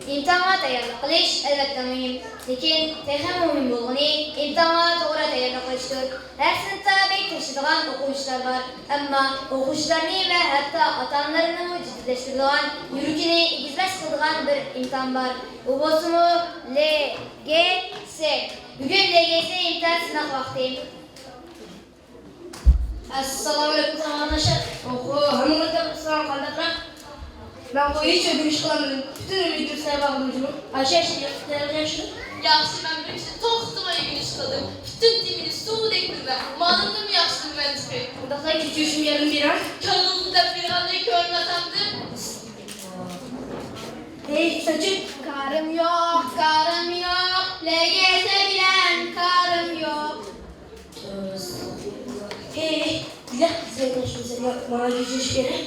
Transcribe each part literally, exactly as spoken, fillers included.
ئىمتىھانغا تەييارلىق قىلىش، ئەلۋەتتە، مۇھىم. لېكىن تېخىمۇ مۇھىم بولغىنى ئىمتىھانغا توغرا تەييارلىق قىلىشتۇر. ھەر سىنىپتا بەك تىرىشىدىغان ئوقۇغۇچىلار بار. ئەمما ئوقۇغۇچىلارنى ۋە ھەتتا ئاتا-ئانىلارنىمۇ جىددىيلەشتۈرىدىغان، يۈرىكىنى ئېگىزمەس قىلىدىغان بىر ئىمتىھان بار. ئۇ بولسىمۇ لې گې سې. بۈگۈن لې گې سې ئىمتىھان سىناق ۋاقتى. ئەسسالامۇئەلەيكۇم، ساۋاقداشلار. ئوھو، ھەممىڭلار تەبرىك، ساڭا قانداقراق؟ مەنغۇ ھېچ ئۆگىنىش قىلالمىدىم. پۈتۈن ئۆمۈر دەرسلەر باغلىدىم جۇمۇ. ئاشۇ ياخشى، ياخشى. ياخشى، مەن بىرىنچىدىن توختىماي ئۆگىنىش قىلدىم. پۈتۈن تېمىنى سۇدەك بىلدىم. مالىمدىنمۇ ياخشى بىلىمەن تېخى. ئۇنداقتا كۆچۈرۈشۈم يەنە بېرەڭ. كالدۇلدۇپ بېرىدىغاندەك كۆرۈنۈۋاتامدىم. ھېي، ساچۇ. كارىم يوق، كارىم يوق، لې گې سې بىلەن كارىم يوق. ھېي، ھېي، بىلەك بىزگە قوشمىسا، ماڭا كۆچۈرۈش كېرەك.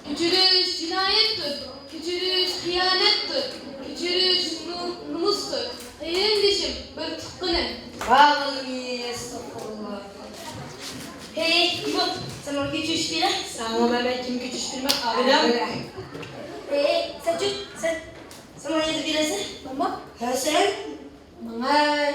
كۆچۈرۈش جىنايەتتۇر، كۆچۈرۈش خىيانەتتۇر، كۆچۈرۈش نو-، نومۇستۇر. قېرىندىشىم، بىر تۇغقىنىم. ۋاي، ئەستەغپۇرۇللا. ھېي، ئىمام، سەن ماڭا كۆچۈرۈش كېرەك. ساڭا مەن كىم كۆچۈرۈش بېرىمەن، ئابىلەم؟ ھېي، سەنچۇ، سەن، سەن ماڭا يېزىپ بېرەسەن. ماما؟ ھە، سەن. ماڭاي.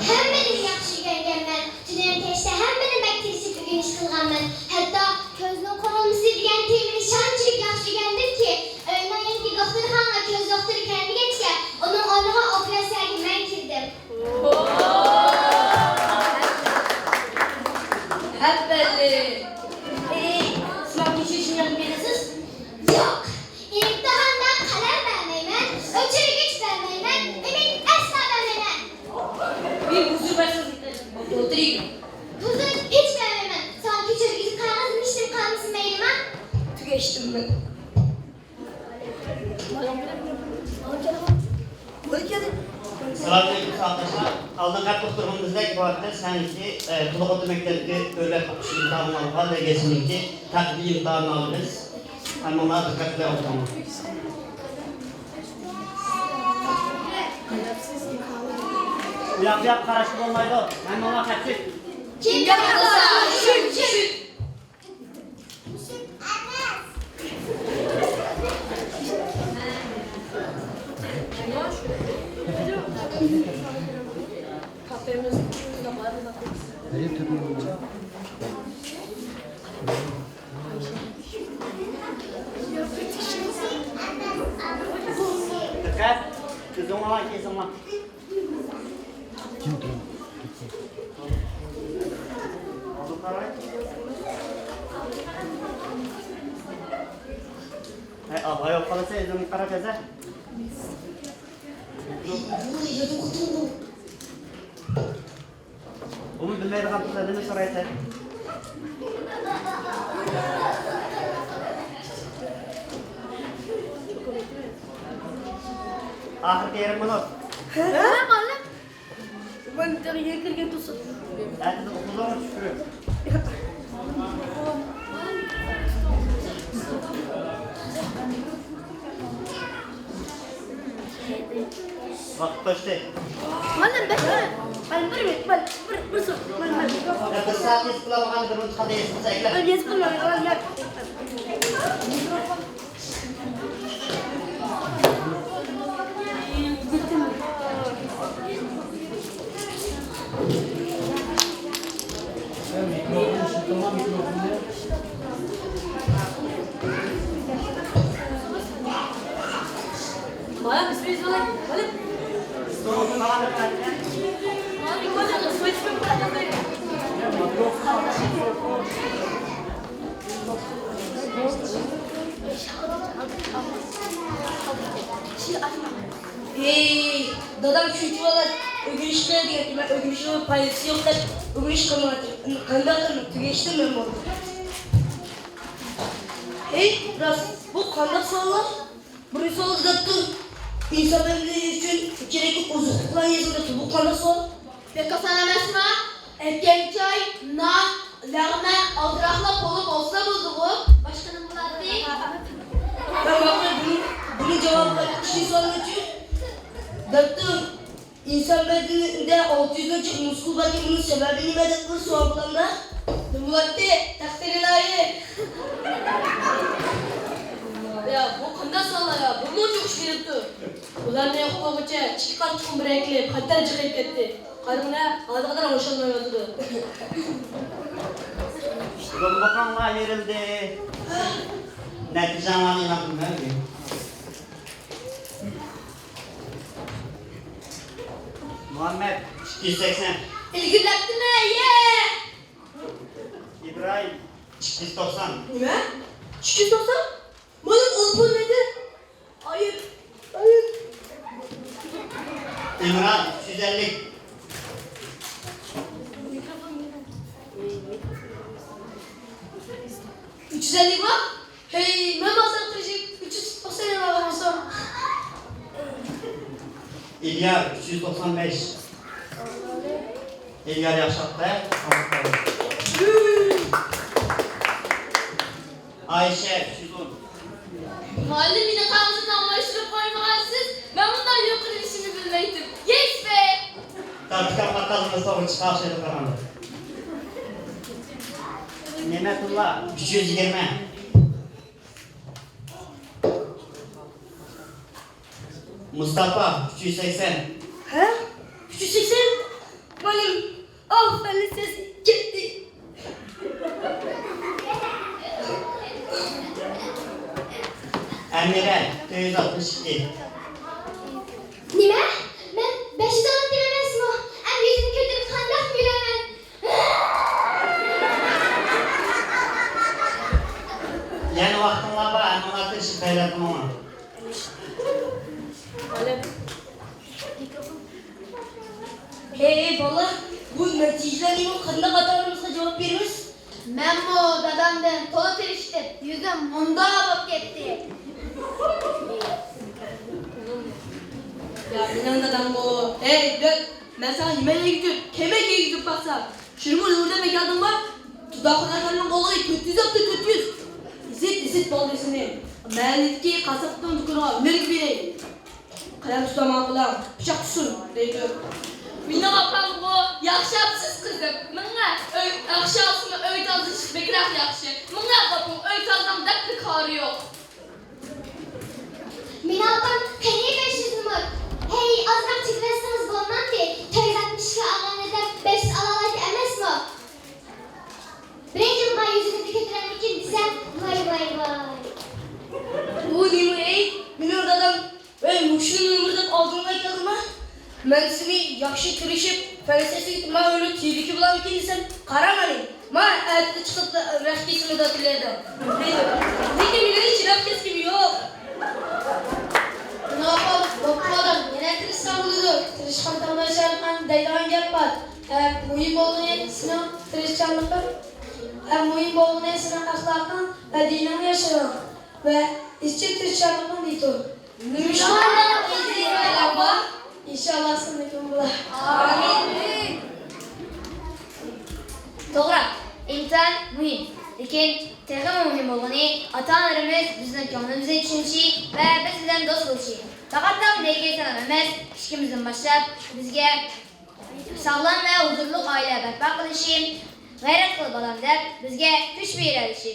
ھەممىدىن ياخشى ئۆگەنگەنمەن. تۈنۈگۈن كەچتە ھەممىدىن بەك تىرىشىپ ئۆگىنىش قىلغانمەن. ھەتتا كۆزنىڭ قورۇمىسى دېگەن تېمىنى شانچىلىك ياخشى ئۆگەندىمكى، ئۆينىڭ يېنىدىكى دوختۇرخانىغا كۆز دوختۇرى كەلمىگەچكە، ئۇنىڭ ئورنىغا ئوپېراتسىيەگە مەن كىردىم. ئەپەندىم. ئېي، سىناق كۆچۈرۈشنى ياخشى بىلىسىز؟ ياق. ئىمتىھاندا قەلەم بەرمەيمەن، ئۆچۈرگۈچ بەرمەيمەن، ئۈمىد ئەسلا بەرمەيمەن. مېنى ھۇزۇر بەرسىڭىز، ئولتۇرۇڭ. ھۇزۇر ھېچ بەرمەيمەن. ساڭا كۆچۈرگۈچ قەغەزنى ئىشتىن قالمىسۇن مەيلىما؟ تۈگەشتىم مەن. سالامۇئەلەيكۇم، ساۋاقداشلار. ئالدىنقى ھەپتە ئۇقتۇرغىنىمىزدەك، بۇ ھەپتە سەنكى، ئە، تولۇق ئوتتۇرا مەكتەپكە ئۆرلەپ ئوقۇش ئىمتىھانىنى ئالغان لېگەسىنىڭكى تەقدىر ئىمتىھانىنى ئالىمىز. ھەممىڭلار دىققەت بىلەن ئوقۇڭلار. ئۇياق-بۇياق قاراشقا بولمايدۇ. ھەممىڭلار قاچىش. كىم گەپ قىلسا، شۇ، شۇ. دىققەت! كۆزۈڭلارنى ئېچىڭلار. ھەي، ئاۋاي بولۇپ قالىسەن، ئۆزۈڭگە قاراپ يازە. ئۇمۇ بىلمەيدىغان قىزلار نېمە سورايسەن؟ ئاخىرقى يېرىم مىنۇت. ھە، مۇئەللىم؟ مەن تېخى يەنە كىرگەن تۇرسۇن. ئەتىدىن ئوقۇزلارمۇ چۈشكۈرۈم. ۋاقىت توشتى. مانا بەش مىنۇت. مانا بىر مىنۇت. مانا بىر، بىر سور. مانا، مانا. بىر سائەت يېزىپ بولالمىغان بىر مىنۇت قالدى، يېزىپ بولسا ئەكلەپ. مانا يېزىپ بولمايمەن. مانا، مانا. ھېي، دادام شۇنچە ۋاقىت ئۆگىنىش قىل دېگەنتى، مەن ئۆگىنىشنىڭ پايدىسى يوق دەپ ئۆگىنىش قىلمايتتىم. ئەمدى قانداق قىلىمەن؟ تۈگەشتىم مەن بولدى. ھېي، راست، بۇ قانداق سوئاللار؟ بىرىنچى سوئالدا دەپتۇ، ئىنسان بەدىنى ئۈچۈن كېرەكلىك ئوزۇقلۇقلار يېزىلدى دەپتۇ. بۇ قانداق سوئال؟ بەك ئاسان ئەمەسمۇ؟ ئەتكەنچاي، نان، لەغمەن، ئالدىراقلار پولۇ بولسا بولدىغۇ. باشقا نېمە بولاتتى؟ ھە، ماقۇل، بۇنى، بۇنى جاۋابى بار. ئىككىنچى سوئالنىڭ ئۈچۈن دەپتۇ، ئىنسان بەدىنىدە ئالتە يۈز نەچچە مۇسكۇل باركەن، بۇنىڭ سەۋەبى نېمە دەپ بىر سوئال بولامدا؟ نېمە بولاتتى؟ تەقدىر ئىلاھىي. قارتۇقۇم بىر ئەكلىپ، خەتەر جىقىيىپ كەتتى. قارىمىنا، ھازىغا قەدەر ھوشالمايۋاتىدۇ. دۇمبىقىڭلار يېرىلدى. نەتىجەڭلارنى ئېلان قىلىمەن. مۇھەممەد، ئىككى يۈز سەكسەن. ئىلگىرىلەپتىمەن، يە! ئىبراھىم، ئىككى يۈز توقسان. نېمە؟ ئىككى يۈز توقسان؟ مانا ئون پۇل نېدى؟ ئايىپ، ئايىپ. ئىمران، ئۈچ يۈز ئەللىك. ئۈچ يۈز ئەللىك ما؟ ھەي، مەن بارسام قىلىشىپ، ئۈچ يۈز توقسان ئالغان بولسام. ئىليار، ئۈچ يۈز توقسان بەش. ئىليار ياخشى ئاتتى. ئايشە، ئۈچ يۈز ئون. مۇئەللىم، مېنى قەغىزىمنى ئالماشتۇرۇپ قويمىغانسىز، مەن بۇنداق يۇقىرى ئىشنى بىلمەيتتىم. يېس بى! داپتىكام قاتقازمىسا ئۇ چىقار شەيتان قاراڭدا. نېمەتۇللا، ئۈچ يۈز يىگىرمە. مۇستاپا، ئۈچ يۈز سەكسەن. ھە؟ ئۈچ يۈز سەكسەن؟ مۇئەللىم، ئاھ، پەللىسى كەتتى. ئەمىرە، تۆت يۈز ئاتمىش ئىككى. نېمە؟ مەن بەش يۈز ئالاتتىم ئەمەسمۇ؟ ئەمدى يۈزۈمنى كۆتۈرۈپ قانداق يۈرەمەن؟ يەنە ۋاقتىڭلار بار، ھەممىڭلار تىرىشىپ غەيرەت قىلىڭلار. ھەي، ھەي، بالىلار، بۇ نەتىجىلەرنى قانداق ئاتا-ئانىمىزغا جاۋاب بېرىمىز؟ مەنمۇ دادامدىن تولا تىرىشتىم، يۈزۈم مۇنداق بولۇپ كەتتى. يا مېنىڭ دادامغۇ. ھەي، دۆت، مەن ساڭا نېمە يېگۈزۈپ، كېمە يېگۈزۈپ باقسام، شىرمۇ يۇردا مەكانىڭ بار. دۇداخۇن ئەپەندىنىڭ ئوغلى تۆت يۈز ئاپتۇ، تۆت يۈز. ئىززەت، ئىززەت بالدۇرسىنى. مەھەللىدىكى قاسساپنىڭ دۇكىنىغا مېلىپ بېرەي. قەلەم تۇتاماقلار، پىچاق تۇتسۇن، دەيدۇ. مېنىڭ ئاپامغۇ، ياخشى ئاپسىز قىزىم. مېڭە، ئۆي، ياخشى ئاپسىمۇ ئۆي تازىلىشى بەكرەك ياخشى. مېڭە ئاپام، ئۆي تازىلاڭ دەپلا كارى يوق. مېنىڭ ئاپام قېنى بەش يۈز نومۇر؟ ھەي، ئازراق چېكىۋەتسىڭىز بولمامتى؟ تۆت يۈز ئاتمىش ئىككى ئالغاننى دەپ بەش يۈز ئالالايتتى ئەمەسمۇ؟ بىرىنچى بار يۈزىڭىزنى كۆتۈرەمدىكىن دېسەم، ۋاي، ۋاي، ۋاي. بۇ نېمە ئەي؟ مېنىڭ دادام، ۋەي، مۇشۇ نومۇر دەپ ئالدىڭغا كەلدىما؟ مەن سېنى ياخشى تىرىشىپ، پەلسەپىگە ما ئۆلۈپ تېرىكى بولامدىكىن دېسەم، قارا مانا. ما ئەتە چىقىپ رەخت كېسىمىدە تىلەيدۇ. لېكىن مېنىڭ ھېچ رەخت كەسكۈم يوق. مۇناپىق، دوپپا ئادەم، يەنە تىرىشساڭ بولىدۇ، تىرىشقان تاغدا ياشاركەن دەيدىغان گەپ بار. ئەڭ مۇھىم بولغىنى سېنىڭ تىرىشچانلىقىڭ، ئەڭ مۇھىم بولغىنى سېنىڭ ئەخلاقىڭ ۋە دىنىڭنى ياشىرىڭ ۋە ئىزچىل تىرىشچانلىقىڭ دېيتۇ. نېمىشقا ئىنشاللا سىزنىڭكى بولار. ئامىن. توغرا، ئىمتىھان مۇھىم، لېكىن تېخىمۇ مۇھىم بولغىنى ئاتا-ئانىلىرىمىز بىزنىڭ كۆڭلىمىزنى چۈشىنىشى ۋە بىز بىلەن دوست بولۇشى. پەقەتلا لېكىن سالام ئەمەس، كىچىكىمىزدىن باشلاپ بىزگە ساغلام ۋە ھۇزۇرلۇق ئائىلە بەرپا قىلىشى، غەيرەت قىل بالام دەپ بىزگە كۈچ بېرەلىشى.